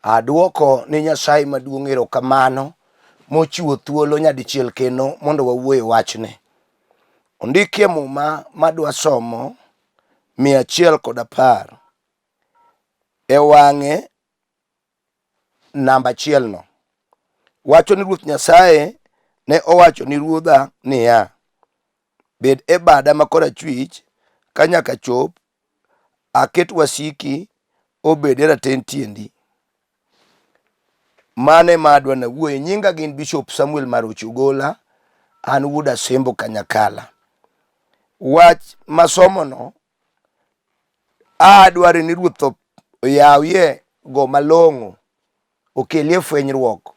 Aduoko ni Nyasaye maduong' erokamano mochiwo thuolo nyadichiel kendo mondo wawuo e wachne. Ondikie Muma madwa somo 110 e wang'e namba achielno. Wacho ni Ruoth Nyasaye ne owacho ni ruodha niya, bed e bada ma korachwich ka nyaka chop aket wasiki obed e raten tiendi. Mano ema adwa nawuoye. Nyinga gin Bishop Samuel Marochi Ogola, an wuod Asembo Kanyakala. Wach masomono adwaro ni Ruoth oyawie go malong'o, okelie fwenyruok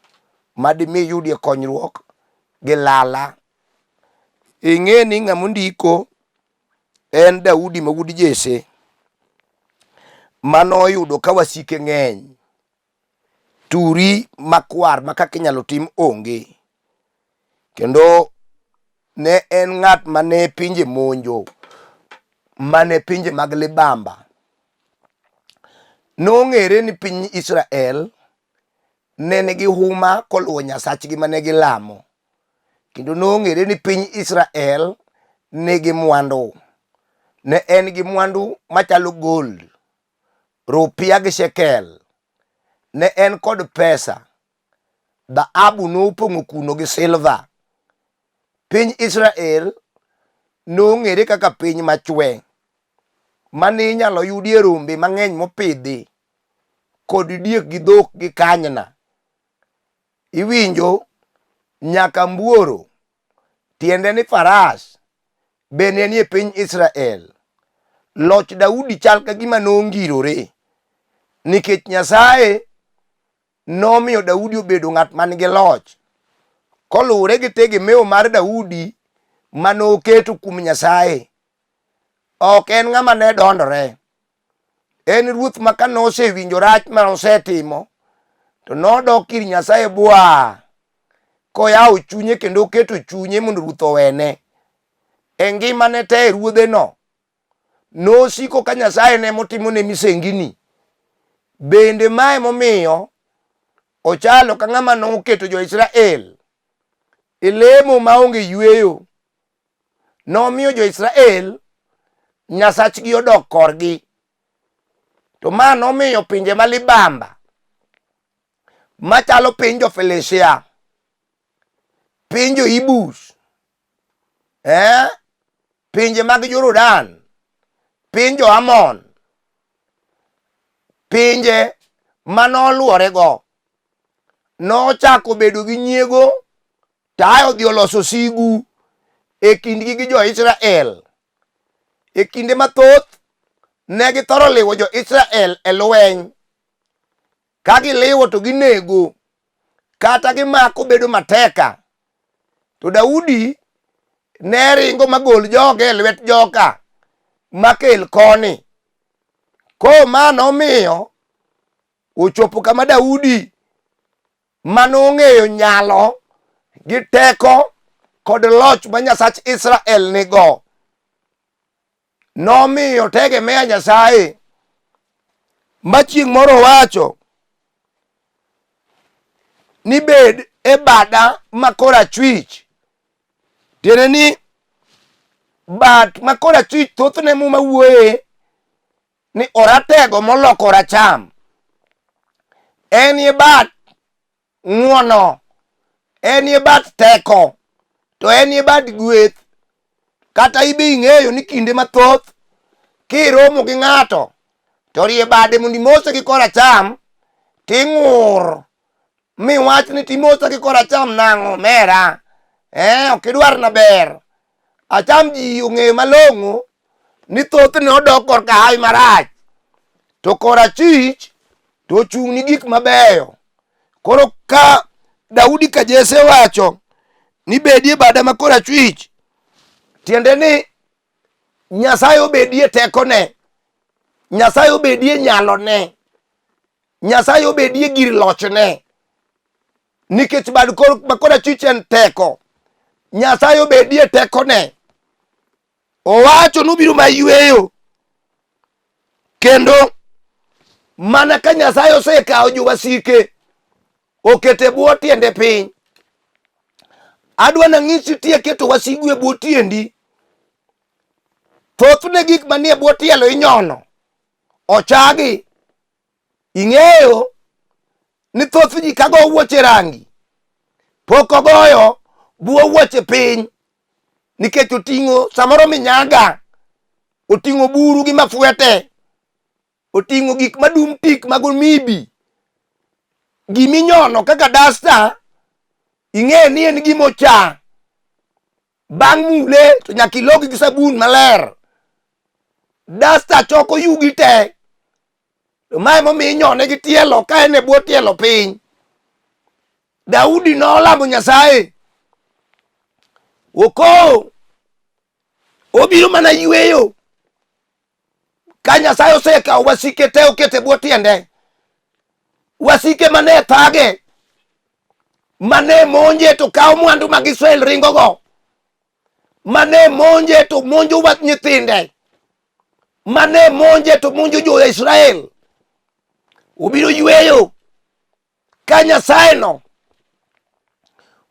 madimi iyudie konyruok gi lala. Ing'e ni ng'ama ondiko en Daudi ma wuod Jesse manoyudo ka wasike ng'eny, turi makwar ma kaka inyalo tim onge. Kendo ne en ng'at mane pinje monjo, mane pinje mag libamba. Nong'ere ni piny Israel ne nigi huma koluwo nyasachgi mane gilamo. Kendo nong'ere ni piny Israel nigi mwandu. Ne en gi mwandu machalo gold, rupia gi shekel. Ne en kod pesa. Dhahabu nopong'o kuno gi silva. Piny Israel nong'ere kaka piny machwe mane inyalo yudie rombe mang'eny mopidhi kod diek gi dhok gi kanyna. Iwinjo nyaka mbuoro tiende ni faras be ne nie piny Israel. Loch Daudi chal ka gima nongirore nikech Nyasaye nomiyo Daudi obedo ng'at man gi loch koluwore gi tegemeo mar Daudi mane oketo kuom Nyasaye. Ok en ng'ama ne dondore. En ruoth ma ka nosewinjo rach ma osetimo to nodok ir Nyasaye bwa koyawo chunye kendo oketo chunye mondo ruoth owene. E ngimane te e ruodheno nosiko ka Nyasaye ne motimone misengini. Bende mae momiyo ochalo ka ng'ama noketo jo-Israel e lemo maonge yueyo. Nomiyo jo-Israel Nyasachgi odok korgi. To ma nomiyo pinje ma libamba machalo piny jo-Filistia, piny jo-Ibus, pinje mag Jordan, piny jo-Amon, pinje manoluorego nochako bedo gi nyiego Tae odhi oloso sigu e kindgi gi jo-Israel. E kinde mathoth ne githoro liwo jo-Israel e lweny. Ka giliwo to ginego, kata gimako bedo mateka. To Daudi ne ringo magol joge e lwet joka makel koni. Koro ma nomiyo ochopo kama Daudi ma nong'eyo nyalo gi teko kod loch ma Nyasach Israel nigo nomiyo tegemea Nyasaye ma chieng' moro owacho ni bed e bada ma korachwich tiende ni bat ma korachwich thothne Muma wuoye ni oratego moloko oracham en e bat ng'wono en e bat teko to en e bat gweth kata ibe ing'eyo ni kinde mathoth kiromo gi ng'ato to rie bade mondo imose gi koracham ting'ur miwach ni timosa gi koracham nang'o mera ok idwar na ber acham ji ong'eyo malong'o ni thothne odok korka hawi marach to korachwich to ochung' ni gik mabeyo koro ka Daudi ka Jesse wacho ni bedie bada ma korachwich tiende ni Nyasaye obedie tekone Nyasaye obedie nyalone Nyasaye obedie gir lochne nikech bad korachwich en teko Nyasaye obedie tekone owacho nobiro ma yweyo kendo Mana ka Nyasaye osekawo jowasike okete bwo tiende piny. Adwa nang'isi tie keto wasigu e bwo tiendi. Thothne gik manie bwo tielo inyono, ochagi. Ing'eyo ni thoth ji kago wuoche rangi pok ogoyo bwo wuoche piny nikech oting'o samoro minyaga, oting'o buru gi mafwete, oting'o gik madum tik mag omibi, giminyono kaka dasta, ing'e ni en gima ocha. Bang' mule to nyaka ilogi gi sabun maler. Dasta choko yugi te. To mae momiyo inyone gi tielo ka en e bwo tielo piny. Daudi nolamo Nyasaye. Okowo obiro mana yweyo ka Nyasaye osekawo wasike te okete bwo tiende. Wasike mane thage, mane monje to kawo mwandu mag Israel ringogo, mane monje to monjo wach nyithinde, mane monje to monjo jo-Israel. Obiro yweyo ka Nyasaye no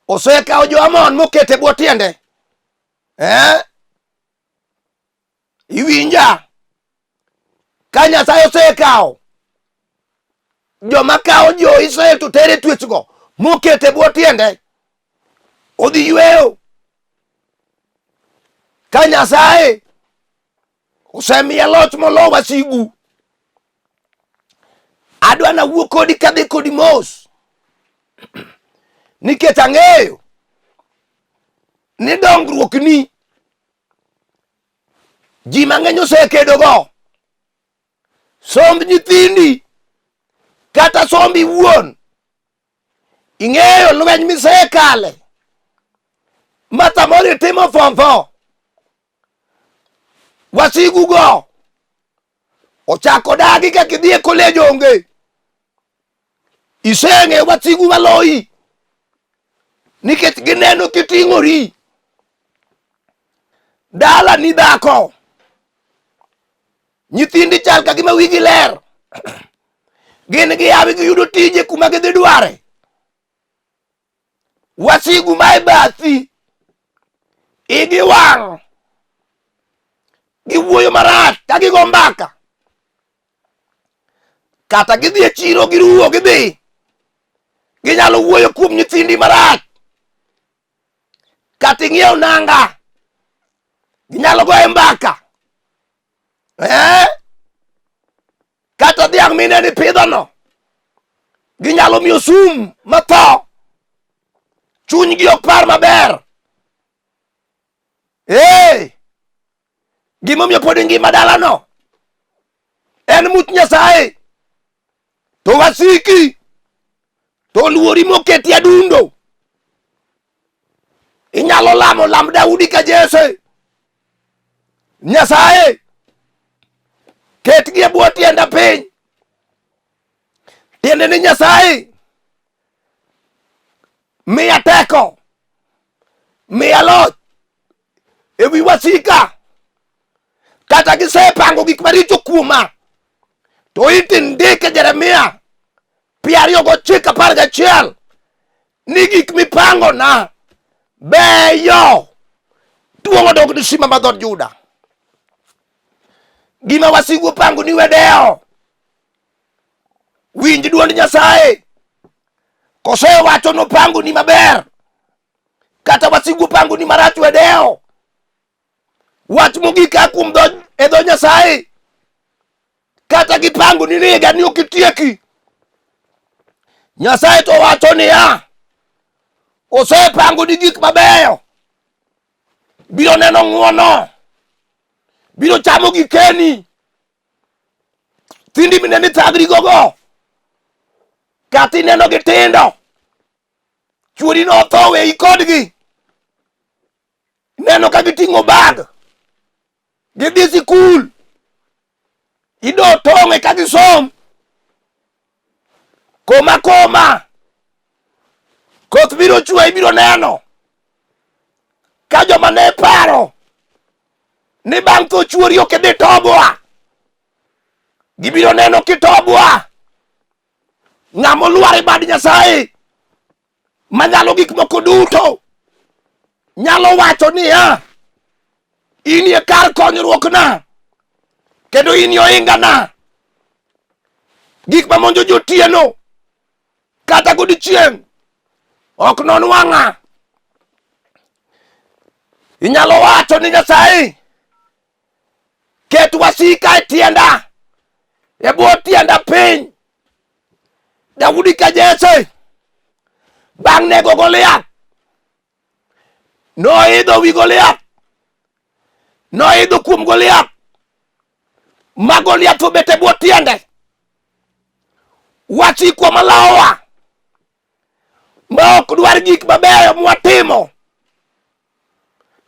osekawo jo-Amon mokete bwo tiende. Eh? Iwinja? Ka Nyasaye osekawo joma kawo jo-Israel to tere twechgo mokete bwo tiende, odhi yweyo. Ka Nyasaye osemiye loch molo wasigu, adwa nawuo kodi kadhi kodi mos nikech ang'eyo ni dongruokni ji mang'eny osekedogo. Somb nyithindi kata somb iwuon, ing'eyo lweny misekale ma samoro itimo form four, wasigugo ochako dagi kaka idhi e college onge. Iseng'e wasigu maloyi nikech gineno kiting'ori dala ni dhako nyithindi chal ka gima wigi ler gin gi hawi giyudo tije kuma gidhi dware wasigu ma e bathi igi wang' giwuoyo marach ka gigo mbaka kata gidhi e chiro giruwo gidhi ginyalo wuoyo kuom nyithindi marach kata ing'iewo nanga ginyalo goye mbaka eh? Kata dhiang' mine ni pidhono ginyalo miyo sum matho chunygi ok par maber. Hey! Gimomiyo pod ingima dalano en much Nyasaye to wasiki to luori moketi adundo. Inyalo lamo lam Daudi ka Jesse. Nyasaye ketgi e bwo tienda piny. Tiende ni Nyasaye miya teko, miya loch e wi wasika. Kata gisepango gik maricho kuoma, to iti ndike Jeremia 29 11 ni gik mipangona beyo. Duong' odog ni Simba ma dhood Juda. Gima wasigu opango ni wedewo. Winj duond Nyasaye. Kosewacho nopangoni maber, kata wasigu opangoni marach wedewo. Wach mogik a kuom dho e dho Nyasaye. Kata gipango ni higa ni ok itieki. Nyasaye to wacho niya, osepango ni gik mabeyo. Biro neno ng'wono. Biro chamo gikeni. Thindi mineni thagri gogo. Kata ineno gi tindo. Chuori notho weyi kodgi. Neno ka giting'o bag. Gidhi sikul. Ido tong' eka gisom. Koma koma. Koth biro chwe ibiro neno. Ka joma ne paro ni bang' tho chuori ok idhi tobwa. Gibiro neno kitobwa. Ng'ama olwar e bad Nyasaye manyalo gik moko duto nyalo wacho niya, in e kar konyruokna kendo in e ohingana. Gik mamonjo jotieno kata godiechieng' ok nonwang'a. Inyalo wacho ni Nyasaye, ket wasika e tienda, e bwo tienda piny. Daudi ka Jesse bang' nego Goliath noidho wi Goliath, noidho kuom Goliath ma Goliath obet e bwo tiende. Wasikwa malawowa ma ok dwar gik mabeyo mwatimo,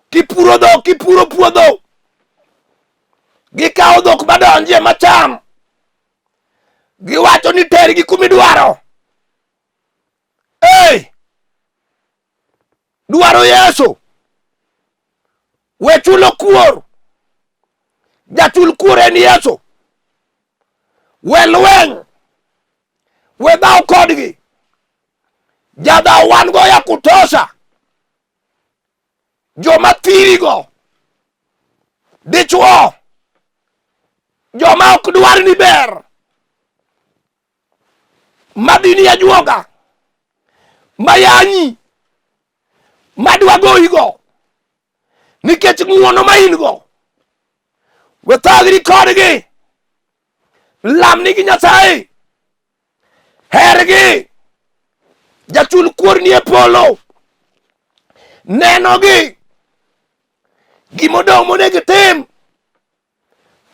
kipuro dhok, kipuro puodho, gikawo dhok madonjie macham, giwacho ni tergi kumidwaro. Hey! Dwaro Yesu, we chulo kuor. Jachul kuor en Yesu. We lweny, we dhaw kodgi. Jadhaw wan go ya kutosha. Joma thirigo, dichwo, joma ok dwar ni ber, madhini ajuoga, mayanyi, madwa goyigo nikech ng'uono ma in go. We thagri kodgi, lamnigi Nyasaye, hergi. Jachul kuor nie polo nenogi. Gimodong' monego itim,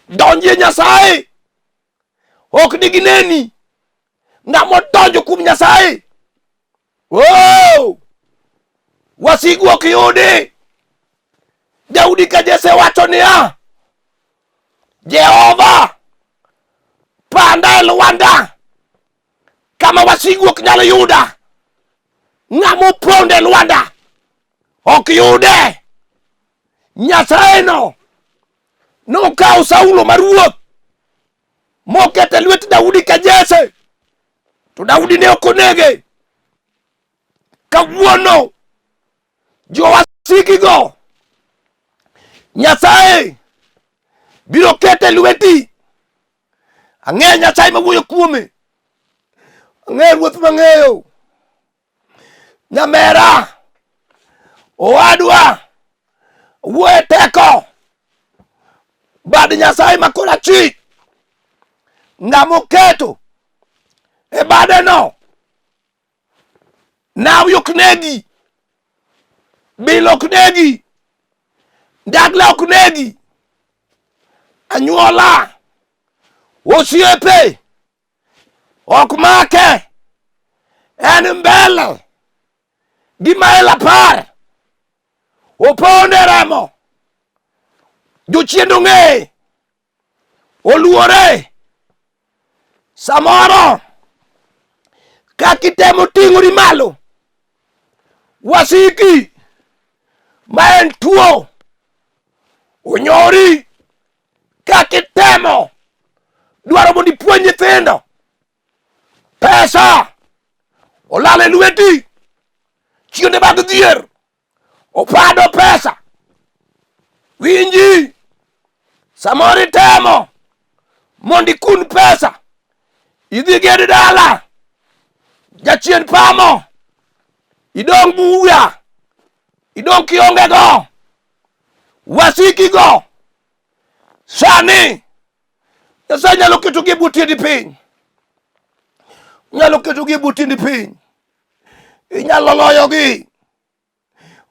donjie Nyasaye. Ok digineni ng'ama odonjo kuom Nyasaye. Oh! Wasigu ok yudi. Daudi ka Jesse wacho niya, Jehova panda e lwanda kama wasigu ok nyal yuda. Ng'ama opondo e lwanda ok yude. Nyasaye no nokawo Saulo ma ruoth mokete lwet Daudi ka Jesse, to Daudi ne ok onege. Kawuono jowasikigo Nyasaye biro kete lweti. Ang'eyo Nyasaye mawuoyo kuome, ang'eyo ruoth mang'eyo. Nyamera, owadwa, wuoye teko bad Nyasaye ma korachwich, ng'ama oketo e badeno nawi ok negi, bil ok negi, ndagla ok negi, anyuola, osiepe ok make, en mbele gi mael 10 oponde remo, jochien ong'eye, oluore. Samoro kaka itemo ting'ori malo, wasiki ma en tuo onyori. Kaka itemo dwaro mondo ipuonj nyithindo, pesa olal e lweti, chiende mag dhier opado pesa. Winji, samoro itemo mondo ikun pesa idhi ged dala, jachien pamo, idong' buya, idong' kionge go, wasiki go. Sani Nyasaye nyalo ketogi e bwo tiendi piny, nyalo ketogi e bwo tiendi piny, inyalo loyogi.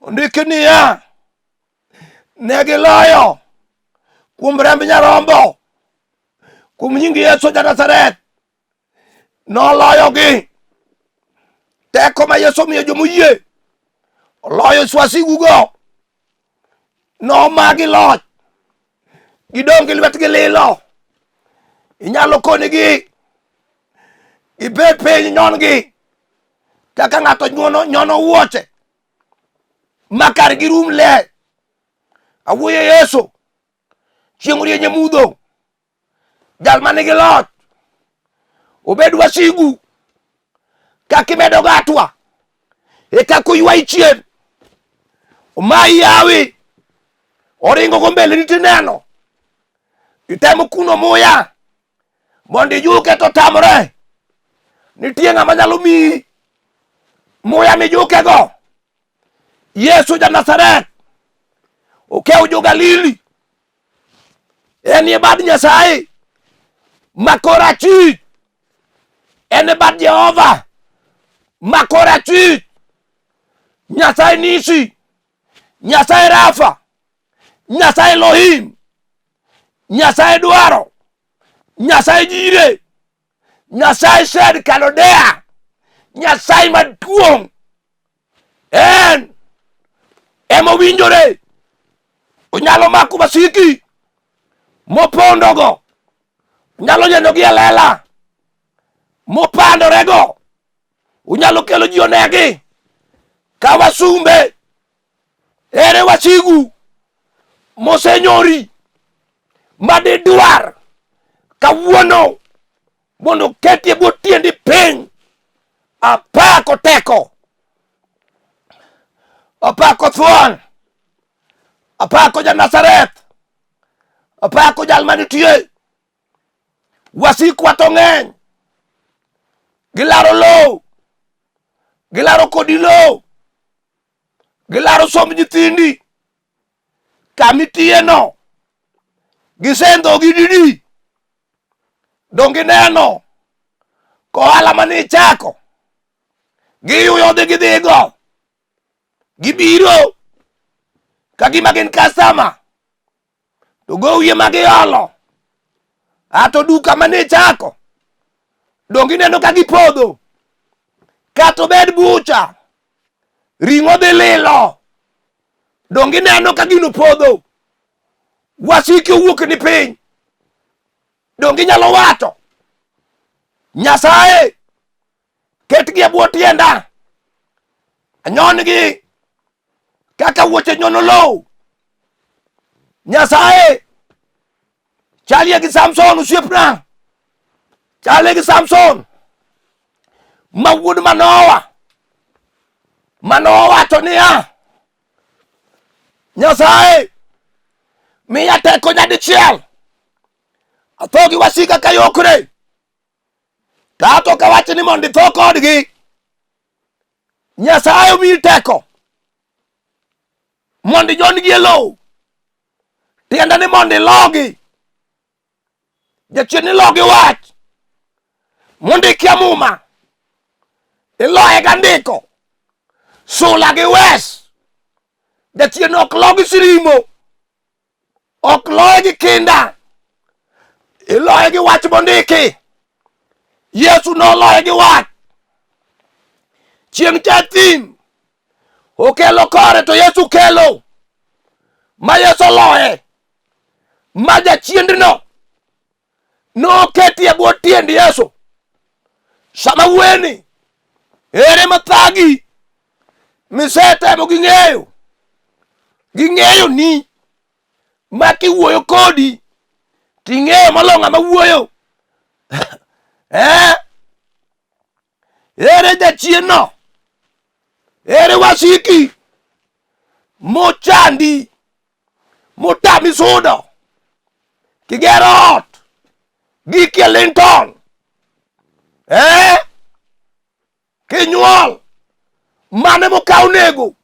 Ondiki niya, ne giloyo kuom remb nyarombo, kuom nying Yesu ja Nazareth, noloyogi. Teko ma Yesu omiyo jomoyie oloyo swasigugo, nomagi loch, gidong' gi lwetgi lilo. Inyalo konigi gibed piny nyon-gi kaka ng'ato nyono wuoche ma kargi rum le. Awuoyo Yesu, chieng' rieny e mudho. Jal ma nigi loch obed wasigu kaka imedo gatwa e kaka oywayi chien omayi yawi oringo go mbeleni tineno itemo kuno muya mondo ijuke to tamore nitie ng'ama nyalo miyi muya mijukego Yesu ja Nazareth okew jo Galili en e bad Nyasaye ma korachwich en e bad Jehova ma korachwich Nyasaye Nisi Nyasaye Rafa Nyasaye Elohim Nyasaye dwaro Nyasaye Jire Nyasaye Sed Kalodea Nyasaye maduong' en ema owinjore onyalo mako wasiki mopondogo onyalo nyenyogi e lela mopandorego onyalo kelo ji onegi ka wasumbe ere wasigu mosenyori madidwar kawuono mondo oketi e bwo tiendi piny apako teko apako thuon apako ja Nazareth apako jal manitie wasikwa to ng'eny gilaro lowo gilaro kodi lowo gilaro somb nyithindi kamitiyeno gisendhogi didi donge ineno kohala mane ichako giyuyo dhi gidhigo gibiro ka gima gin customer to gowi ema giolo ato duka mane ichako donge ineno ka gipodho kata obed bucha ring'o dhi lilo donge ineno ka gino podho wasiki owuok ni piny donge inyalo wacho nyasaye ketgi e bwo tienda anyon-gi kaka wuoche nyono lowo nyasaye chalie gi samson osiepna chalie gi samson ma wuod manowa manowa wacho niya nyasaye miya teko nyadichiel atho gi wasika ka yokre to ato kawach ni mondo itho kodgi nyasaye omiyi teko mondo ijon-gi e lowo tiende ni mondo ilogi jachien ilogi wach mondo ikia muma iloye ga ndiko sula gi wes jachien ok logi sirimo ok loye gi kinda iloye gi wach mondiki yesu noloye gi wach chieng' cha thim okelo kore to yesu kelo ma yesu oloye ma jachiendno noketi e bwo tiend yesu sama wueni ere mathagi misetemo gi ng'eyo ging'eyo ni ma kiwuoyo kodi ting'eyo molo ng'ama wuoyo eh? Ere jachien no? Ere wasiki mochandi motami sudo kigero ot gikie Linton eh? Kinyuol mane mokaw nego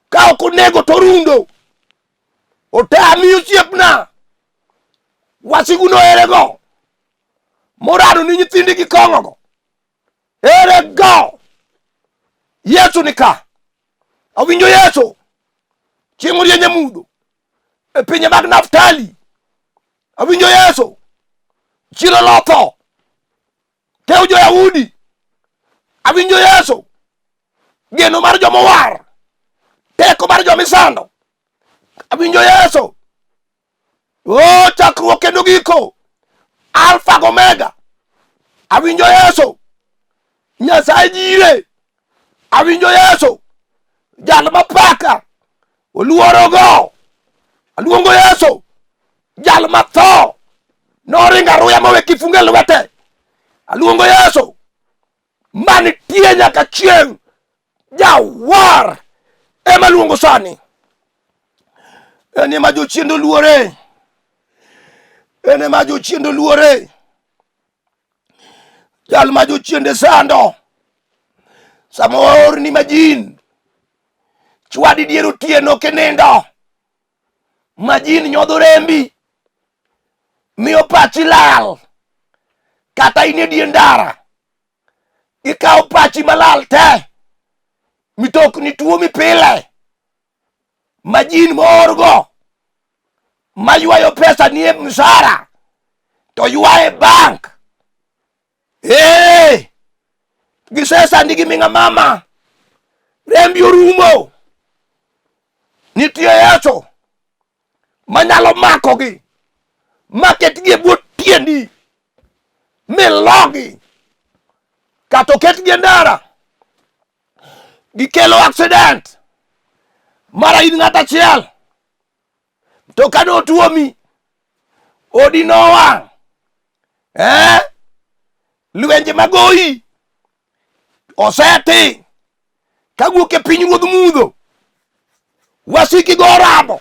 ka ok onego to orundo otami osiepna wasigu no ere go morado ni nyithindi gi kong'ogo ere go yesu ni ka awinjo yesu chieng' orieny e mudho e pinje mag naftali awinjo yesu chiro lotho kew jo-yahudi awinjo yesu geno mar jomowar teko mar jomisando awinjo yesu o chakruok kendo giko alfa gi omega awinjo yesu nyasaye jire awinjo yesu jal mapaka oluorogo aluongo yesu jal matho Noringo aruya mowe kifunge lwete. Aluongo Yesu manitie nyaka chieng', jawar ema luongo sani. En ema jochiende oluore, en ema jochiende oluore, jal ma jochiende sando. Sama oorni majin, chwadi dier otieno kinindo, majin nyodho rembi, miyo pachi lal, kata in e dier ndara, gikawo pachi malal te, mitokni tuomi pile, majin moorgo maywayo pesa nie msara to ywaye bank. Ee, gisesandi gi ming'a mama, rembi orumo. Nitie Yesu manyalo makogi maketgi e bwo tiendi milogi, kata oketgi e ndara gikelo accident mara in ng'at achiel to kane otuomi odi nowang' eh? Lwenje magoyi oseti kawuok e piny ruodh mudho, wasiki go oramo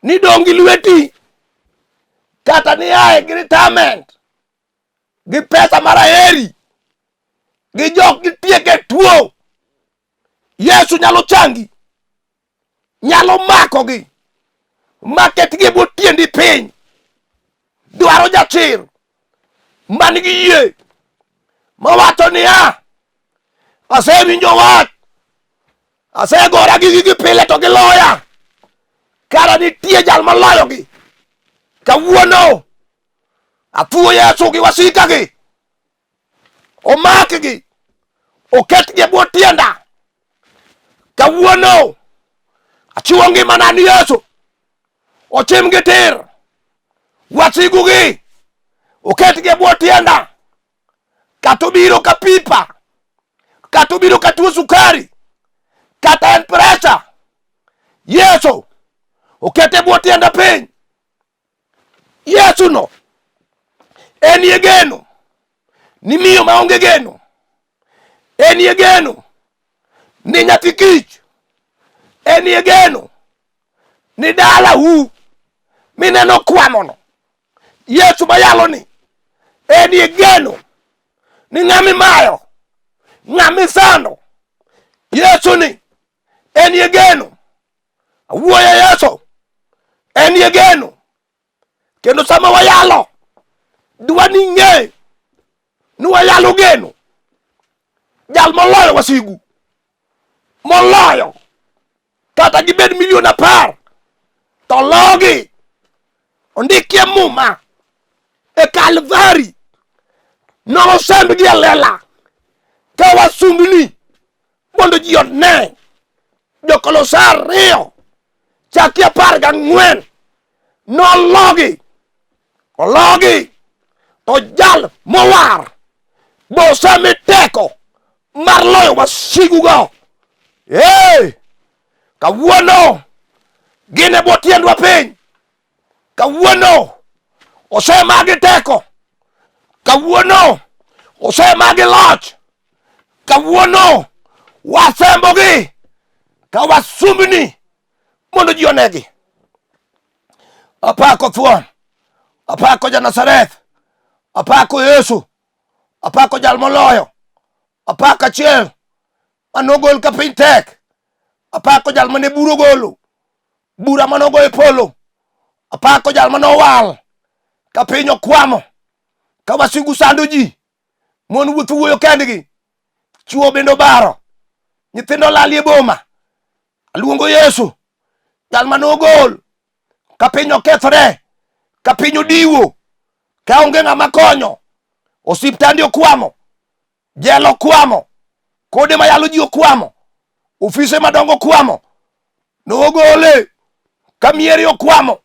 ni dong' gi lweti kata ni ae gi retirement gi pesa mar aheri gi jok gitieke tuo. Yesu nyalo changi, nyalo makogi maketgi e bwo tiendi piny. Dwaro jachir man gi yie mawacho niya, asewinjo wach, asegora gi gigi pile to giloya, kara nitie jal moloyogi. Kawuono athuo Yesu gi wasikagi, omakgi, oketgi e bwo tienda. Kawuono achiwo ngimana ni Yesu, ochimgi tir, wasigugi oketgi e bwo tienda. Kata obiro ka pipa, kata obiro ka tuo sukari, kata en pressure, Yesu okete e bwo tienda piny. Yesu no enie geno ni miyo maonge geno, enie geno ni nyathi kich, enie geno ni dalau mineno kwamono. Yesu mayalo ni enie geno ni ng'ama imayo, ng'ama isando. Yesu ni enie geno. Awuoyo Yesu enie geno. Kendo sama wayalo, dwa ni ng'e ni wayalo geno jal moloyo wasigu, moloyo kata gibed milion 10 to logi. Ondikie Muma e Kalvari nosembgi e lela ka wasumbni mondo ji one. Jokolosa 2 chaki 14 nologi, ologi to jal mowar bosemi teko mar loyo wasigugo. Ee, kawuono gin e bwo tiendwa piny. Kawuono osemagi teko, kawuono osemagi loch, kawuono wasembogi ka wasumbni mondo ji onegi. Apako thuon, apako ja-Nazareth, apako Yesu, apako jal moloyo, apako achiel manogol ka piny tek, apako jal mane bura ogolo, bura manogo e polo, apako jal manowal ka piny okwamo, ka wasigu sando ji, mon wuotho wuoyo kendgi, chwo bende obaro, nyithindo olal e boma. Aluongo Yesu, jal manogol ka piny okethore, ka piny odiwo, ka onge ng'ama konyo, osiptande okwamo, jela okwamo, kode mayalo ji okwamo, ofise madongo okwamo, nogole ka miere okwamo,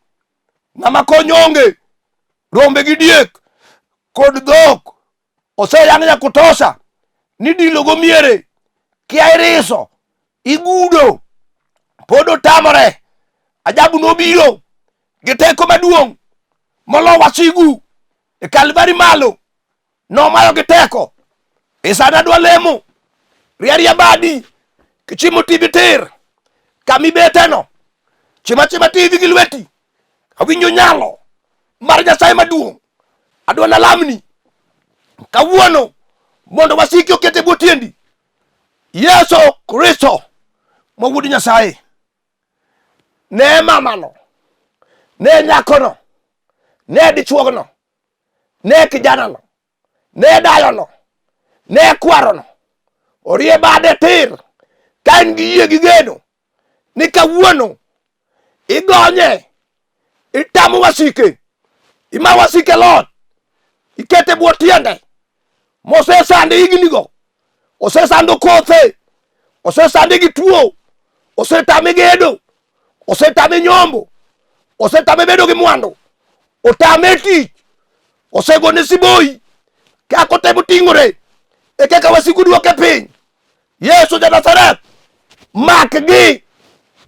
ng'ama konyo onge, rombe gi diek kod dhok oseyang' ya kutosha ni dilo go miere kia iriso igudo pod otamore. Ajabu nobiro gi teko maduong' Molo wasigu e Kalvari malo nomayo gi teko. E sani adwa lemo, riaria badi kichimo TV tir kama ibeteno, chima chima TV gi lweti. Awinjo nyalo mar Nyasaye maduong'. Adwa nalamni kawuono mondo wasiki oket e bwo tiendi. Yesu Kristo ma wuod Nyasaye ne mamano, ne nyakono, ne dichuogno, ne kijanano, ne dayono, ne kwarono, orie bade tir ka en gi yie gi geno ni kawuono igonye, itamo wasike, ima wasike lot, ikete bwo tiende mosesande hignigo, osesando kothe, osesande gi tuo, osetame gedo, osetame nyombo, osetame bedo gi mwandu, otame tich, osegone siboi, kaka otemo ting'ore e kaka wasigu duoke piny. Yesu ja Nazareth, makgi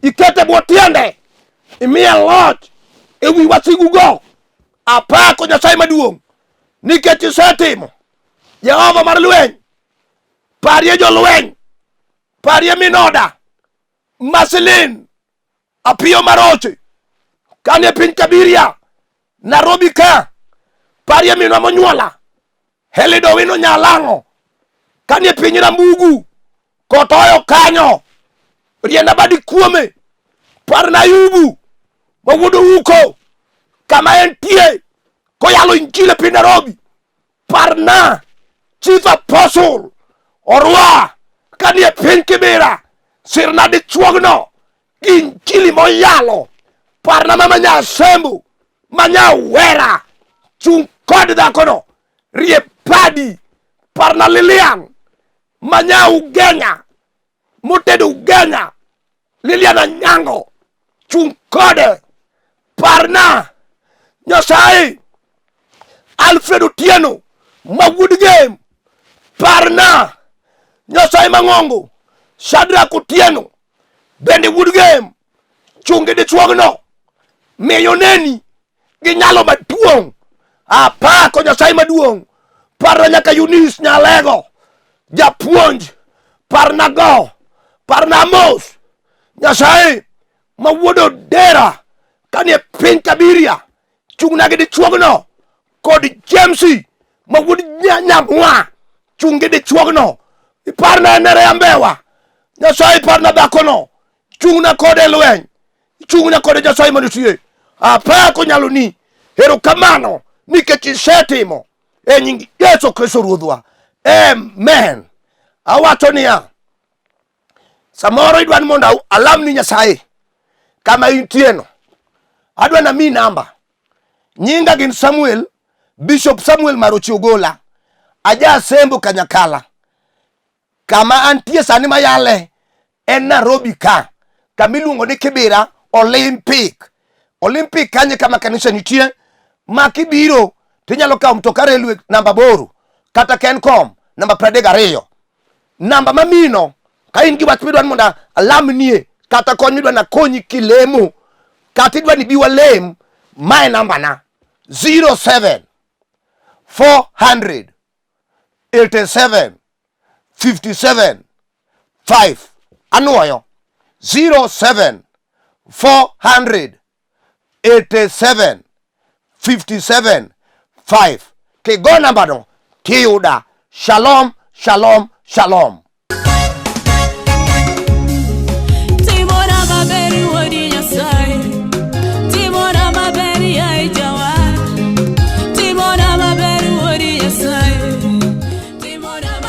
ikete bwo tiende, imiye loch e wi wasigugo. Apako Nyasaye maduong' nikech isetimo. Jehova mar lweny, parie jolweny, parie minoda, Masilin, Apiyo Maroche, kanie piny Kabiria, Nairobi ka, parie minwa monyuola, Helido Owino Nyalang'o, kanie piny Rambugu, kotoyo kanyo, rienda badi kuome, parna Ayubu, ma wuod Ouko, kama entie, koyalo injili e piny Nairobi, parna Chief Apostle Orwa kanie piny Kibera, sirna dichuogno gi injili moyalo, parna mama Nyasembo ma nyawera, chung' kod dhakono, rie padi, parna Lilian ma nya Ugenya motedo Ugenya, Lilian Anyango, chung' kode, parna Nyasaye Alfred Otieno ma wuod Gem, parna Nyasaye mang'ongo Shadrack Otieno bende wuod Gem, chung' gi dichuogno, miyo neni gi nyalo maduong'. Apako Nyasaye maduong'. Parna nyaka Eunice Nyalego, japuonj, parna go, parna Amos, Nyasaye ma wuod Odera kanie piny Kabiria, chung'na gi dichuogno kod Jamesi ma wuod Nyamwa, chung' gi dichuogno. Iparna Nerea Mbewa, Nyasaye parna dhakono, chung'na kode e lweny. Chung'na kode Nyasaye manitie. Apako nyaloni. Erokamano nikech isetimo e nying Yesu Kristo Ruodhwa. Amen. Awacho niya, samoro idwa ni mondo alamni Nyasaye kama intieno. Adwa namiyi namba. Nyinga gin Samuel, Bishop Samuel Marochi Ogola. Aja Sembo Kanyakala. Kama antie sani mayale en Nairobi ka, kama iluongo ni Kibera Olympic. Olympic kanyo kama kanisa nitie, ma kibiro tinyalo kawo mtoka railway namba 8 kata Kencom namba 32. Namba mamino ka in gi wach midwa ni mondo alamnie kata kony midwa nakonyi kilemo kata idwa ni bi walem, mae nambana 07 400 87 57 5 anwoyo 07 400 87 57 5 kigo nambano tiyuda. Shalom, shalom, shalom.